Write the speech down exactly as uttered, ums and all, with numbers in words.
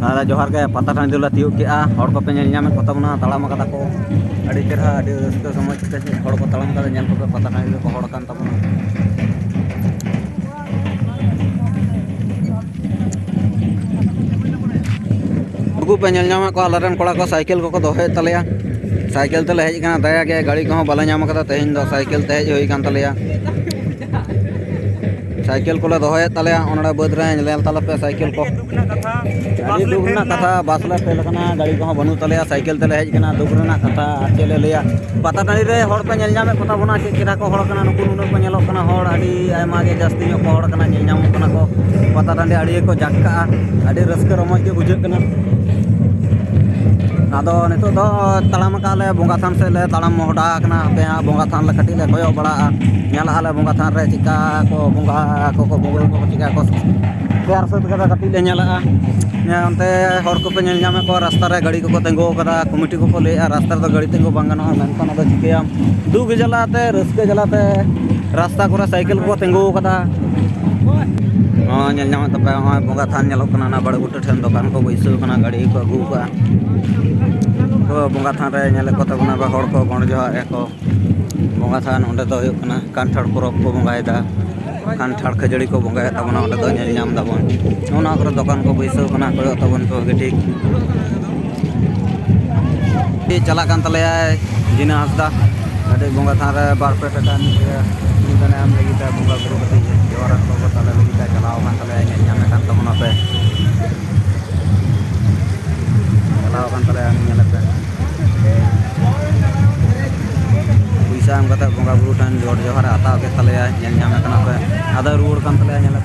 ᱟᱨ ᱡᱚᱦᱟᱨ ᱜᱮ, ᱯᱟᱛᱟ ᱴᱟᱺᱰᱤ ᱞᱮ ᱛᱤᱭᱳᱜ ᱠᱮᱜᱼᱟ᱾ ᱦᱚᱲ ᱠᱚᱯᱮ ᱧᱮᱞ ᱧᱟᱢᱮᱫ ᱠᱚ ᱛᱟᱵᱚᱱᱟ, ᱛᱟᱲᱟᱢ ᱟᱠᱟᱫᱟ ᱠᱚ᱾ ᱟᱹᱰᱤ ᱪᱮᱦᱨᱟ, ᱟᱹᱰᱤ ᱨᱟᱹᱥᱠᱟᱹ ᱥᱚᱢᱚᱭ ᱠᱟᱛᱮ ᱦᱚᱲ ᱠᱚ ᱛᱟᱲᱟᱢ ᱠᱟᱫᱟ, ᱧᱮᱞ ᱠᱚᱯᱮ, ᱯᱟᱛᱟ ᱴᱟᱺᱰᱤ ᱨᱮᱠᱚ ᱦᱚᱲ ᱟᱠᱟᱱ ᱛᱟᱵᱚᱱᱟ᱾ ᱩᱱᱠᱩ ᱯᱮ ᱧᱮᱞ ᱧᱟᱢᱮᱫ ᱠᱚᱣᱟ, ᱟᱞᱮ ᱨᱮᱱ ᱠᱚᱲᱟ ᱠᱚ ᱥᱟᱭᱠᱮᱞ ᱠᱚᱠᱚ ᱫᱚᱦᱚᱭᱮᱫ ᱛᱟᱞᱮᱭᱟ᱾ ᱥᱟᱭᱠᱮᱞ ᱛᱮᱞᱮ ᱦᱮᱡ ᱟᱠᱟᱱᱟ, ᱫᱟᱭᱟ ᱜᱮ ᱜᱟᱹᱰᱤ ᱠᱚᱦᱚᱸ ᱵᱟᱞᱮ ᱧᱟᱢ ᱠᱟᱫᱟ᱾ ᱛᱮᱦᱮᱧ ᱫᱚ ᱥᱟᱭᱠᱮᱞ ᱛᱮ ᱦᱮᱡ ᱦᱩᱭ ᱠᱟᱱ ᱛᱟᱞᱮᱭᱟ᱾ ᱥᱟᱭᱠᱮᱞ ᱠᱚᱞᱮ ᱫᱚᱦᱚᱭᱮᱫ ᱛᱟᱞᱮᱭᱟ, ᱚᱱᱟ ᱵᱟᱹᱫᱽ ᱨᱮ ᱧᱮᱞ ᱛᱟᱞᱮ ᱯᱮ ᱥᱟᱭᱠᱮᱞ ᱠᱚ᱾ ᱟᱹᱰᱤ ᱫᱩᱠ ᱨᱮᱱᱟᱜ ᱠᱟᱛᱷᱟ, ᱵᱟᱥ ᱞᱮ ᱯᱷᱮᱞ ᱟᱠᱟᱱᱟ, ᱜᱟᱹᱰᱤ ᱠᱚᱦᱚᱸ ᱵᱟᱹᱱᱩᱜ ᱛᱟᱞᱮᱭᱟ, ᱥᱟᱭᱠᱮᱞ ᱛᱮᱞᱮ ᱦᱮᱡ ᱟᱠᱟᱱᱟ᱾ ᱫᱩᱠ ᱨᱮᱱᱟᱜ ᱠᱟᱛᱷᱟ, ᱟᱨ ᱪᱮᱫ ᱞᱮ ᱞᱟᱹᱭᱟ? ᱯᱟᱛᱟ ᱴᱟᱺᱰᱤ ᱨᱮ ᱦᱚᱲ ᱯᱮ ᱧᱮᱞ ᱧᱟᱢᱮᱫ ᱠᱚᱛᱟ ᱵᱚᱱᱟ, ᱪᱮᱫ ᱪᱮᱦᱨᱟ ᱠᱚ ᱦᱚᱲ ᱠᱟᱱᱟ, ᱱᱩᱠᱩ ᱱᱩᱱᱟᱹᱜ ᱠᱚ ᱧᱮᱞᱚᱜ ᱠᱟᱱᱟ ᱦᱚᱲ, ᱟᱹᱰᱤ ᱟᱭᱢᱟ ᱜᱮ ᱡᱟᱹᱥᱛᱤ ᱧᱚᱜ ᱠᱚ ᱦᱚᱲ ᱠᱟᱱᱟ, ᱧᱮᱞ ᱧᱟᱢᱚᱜ ᱠᱟᱱᱟ ᱠᱚ᱾ ᱯᱟᱛᱟ ᱴᱟᱺᱰᱤ ᱟᱹᱰᱤ ᱜᱮᱠᱚ ᱡᱟᱠ ᱠᱟᱜᱼᱟ, ᱟᱹᱰᱤ ᱨᱟᱹᱥᱠᱟᱹ ᱨᱚᱢᱚᱡᱽ ᱜᱮ ᱵᱩᱡᱷᱟᱹᱜ ᱠᱟᱱᱟ᱾ ᱟᱫᱚ ᱱᱤᱛᱚᱜ ᱫᱚ ᱛᱟᱲᱟᱢ ᱟᱠᱟᱫ ᱞᱮ ᱵᱚᱸᱜᱟ ᱛᱷᱟᱱ ᱥᱮᱫ ᱞᱮ ᱛᱟᱲᱟᱢ ᱢᱚᱦᱰᱟ ᱟᱠᱟᱱᱟ᱾ ᱦᱟᱯᱮ ᱦᱟᱸᱜ ᱵᱚᱸᱜᱟ ᱛᱷᱟᱱ ᱞᱮ ᱠᱟᱹᱴᱤᱡ ᱞᱮ ᱠᱚᱭᱚᱜ ᱵᱟᱲᱟᱜᱼᱟ, ᱧᱮᱞᱟᱜᱼᱟ ᱞᱮ ᱵᱚᱸᱜᱟ ᱛᱷᱟᱱ ᱨᱮ ᱪᱮᱫᱠᱟ ᱠᱚ ᱵᱚᱸᱜᱟ ᱠᱚᱠᱚ ᱵᱚᱸᱜᱟ ᱠᱚᱠᱚ ᱪᱮᱫᱠᱟ ᱠᱚ ᱛᱮᱭᱟᱨ ᱥᱟᱹᱛ ᱠᱟᱫᱟ, ᱠᱟᱹᱴᱤᱡ ᱞᱮ ᱧᱮᱞᱟᱜᱼᱟ᱾ ᱦᱮᱸ, ᱚᱱᱛᱮ ᱦᱚᱲ ᱠᱚᱯᱮ ᱧᱮᱞ ᱧᱟᱢᱮᱫ ᱠᱚᱣᱟ, ᱨᱟᱥᱛᱟ ᱨᱮ ᱜᱟᱹᱰᱤ ᱠᱚᱠᱚ ᱛᱤᱸᱜᱩ ᱟᱠᱟᱫᱟ᱾ ᱠᱚᱢᱤᱴᱤ ᱠᱚᱠᱚ ᱞᱟᱹᱭᱮᱫᱼᱟ ᱨᱟᱥᱛᱟ ᱨᱮᱫᱚ ᱜᱟᱹᱰᱤ ᱛᱤᱸᱜᱩ ᱵᱟᱝ ᱜᱟᱱᱚᱜᱼᱟ, ᱢᱮᱱᱠᱷᱟᱱ ᱟᱫᱚ ᱪᱤᱠᱟᱹᱭᱟᱢ, ᱫᱩᱠ ᱡᱟᱞᱟᱛᱮ, ᱨᱟᱹᱥᱠᱟᱹ ᱡᱟᱞᱟᱛᱮ ᱨᱟᱥᱛᱟ ᱠᱚᱨᱮ ᱥᱟᱭᱠᱮᱞ ᱠᱚᱠᱚ ᱛᱤᱸᱜᱩ ᱟᱠᱟᱫᱟ᱾ ᱱᱚᱜᱼᱚᱭ ᱧᱮᱞ ᱧᱟᱢᱮᱫ ᱛᱟᱯᱮ, ᱱᱚᱜᱼᱚᱭ ᱵᱚᱸᱜᱟ ᱛᱷᱟᱱ ᱧᱮᱞᱚᱜ ᱠᱟᱱᱟ, ᱚᱱᱟ ᱵᱟᱲᱮ ᱵᱩᱴᱟᱹ ᱴᱷᱮᱱ ᱫᱚᱠᱟᱱ ᱠᱚ ᱵᱟᱹᱭᱥᱟᱹᱣ ᱠᱟᱱᱟ, ᱜᱟᱹᱰᱤ ᱠᱚ ᱟᱹᱜᱩ ᱠᱟᱜᱼᱟ᱾ ᱛᱚ, ᱵᱚᱸᱜᱟ ᱛᱷᱟᱱ ᱨᱮ ᱧᱮᱞᱮᱫ ᱠᱚ ᱛᱟᱵᱚᱱᱟ ᱯᱮ ᱦᱚᱲ ᱠᱚ, ᱜᱚᱰ ᱡᱚᱦᱟᱨ ᱨᱮᱠᱚ᱾ ᱵᱚᱸᱜᱟ ᱛᱷᱟᱱ ᱚᱸᱰᱮ ᱫᱚ ᱦᱩᱭᱩᱜ ᱠᱟᱱᱟ ᱠᱟᱱᱴᱷᱟᱲ ᱯᱚᱨᱚᱵᱽ ᱠᱚ ᱵᱚᱸᱜᱟᱭᱮᱫᱟ, ᱠᱟᱱᱴᱷᱟᱲ ᱠᱷᱟᱹᱡᱟᱹᱲᱤ ᱠᱚ ᱵᱚᱸᱜᱟᱭᱮᱫ ᱛᱟᱵᱚᱱᱟ᱾ ᱚᱸᱰᱮ ᱫᱚ ᱧᱮᱞ ᱧᱟᱢ ᱫᱟᱵᱚᱱ, ᱱᱚᱜᱼᱚ ᱱᱚᱣᱟ ᱠᱚᱨᱮ ᱫᱚᱠᱟᱱ ᱠᱚ ᱵᱟᱹᱭᱥᱟᱹᱣ ᱠᱟᱱᱟ, ᱠᱚᱭᱚᱜ ᱛᱟᱵᱚᱱ ᱯᱮ ᱵᱷᱟᱜᱮ ᱴᱷᱤᱠ᱾ ᱪᱟᱞᱟᱜ ᱠᱟᱱ ᱛᱟᱞᱮᱭᱟᱭ ᱡᱤᱱᱟᱹ ᱦᱟᱸᱥᱫᱟ, ᱠᱟᱹᱴᱤᱡ ᱵᱚᱸᱜᱟ ᱛᱷᱟᱱ ᱨᱮ ᱵᱟᱨ ᱯᱮ ᱴᱟᱠᱟ ᱢᱤᱫ ᱴᱟᱠᱟ ᱫᱟᱱᱮ ᱮᱢ ᱞᱟᱹᱜᱤᱫ ᱛᱮ, ᱵᱚᱸᱜᱟ ᱵᱩᱨᱩ ᱠᱟᱹᱴᱤᱡ ᱡᱚᱦᱟᱨ ᱟᱠᱚ ᱠᱚ ᱛᱟᱞᱮ ᱞᱟᱹᱜᱤᱫ ᱛᱮ ᱪᱟᱞᱟᱣ ᱟᱠᱟᱱ ᱛᱟᱞᱮᱭᱟ, ᱧᱮᱞ ᱧᱟᱢᱮᱫ ᱠᱟᱱ ᱛᱟᱵᱚᱱᱟ ᱯᱮ᱾ ᱪᱟᱞᱟᱣ ᱟᱠᱟᱱ ᱛᱟᱞᱮᱭᱟ, ᱧᱮᱞᱮᱫ ᱯᱮ᱾ ᱯᱚᱭᱥᱟ ᱮᱢ ᱠᱟᱛᱮ ᱵᱚᱸᱜᱟ ᱵᱩᱨᱩ ᱴᱷᱮᱱ ᱡᱚᱦᱟᱨ ᱡᱚᱦᱟᱨᱮ ᱦᱟᱛᱟᱣ ᱠᱮᱫ ᱛᱟᱞᱮᱭᱟ, ᱧᱮᱞ ᱧᱟᱢᱮᱫ ᱠᱟᱱᱟ ᱯᱮ᱾ ᱟᱫᱚ ᱨᱩᱣᱟᱹᱲ ᱠᱟᱱ ᱛᱟᱞᱮᱭᱟ, ᱧᱮᱞ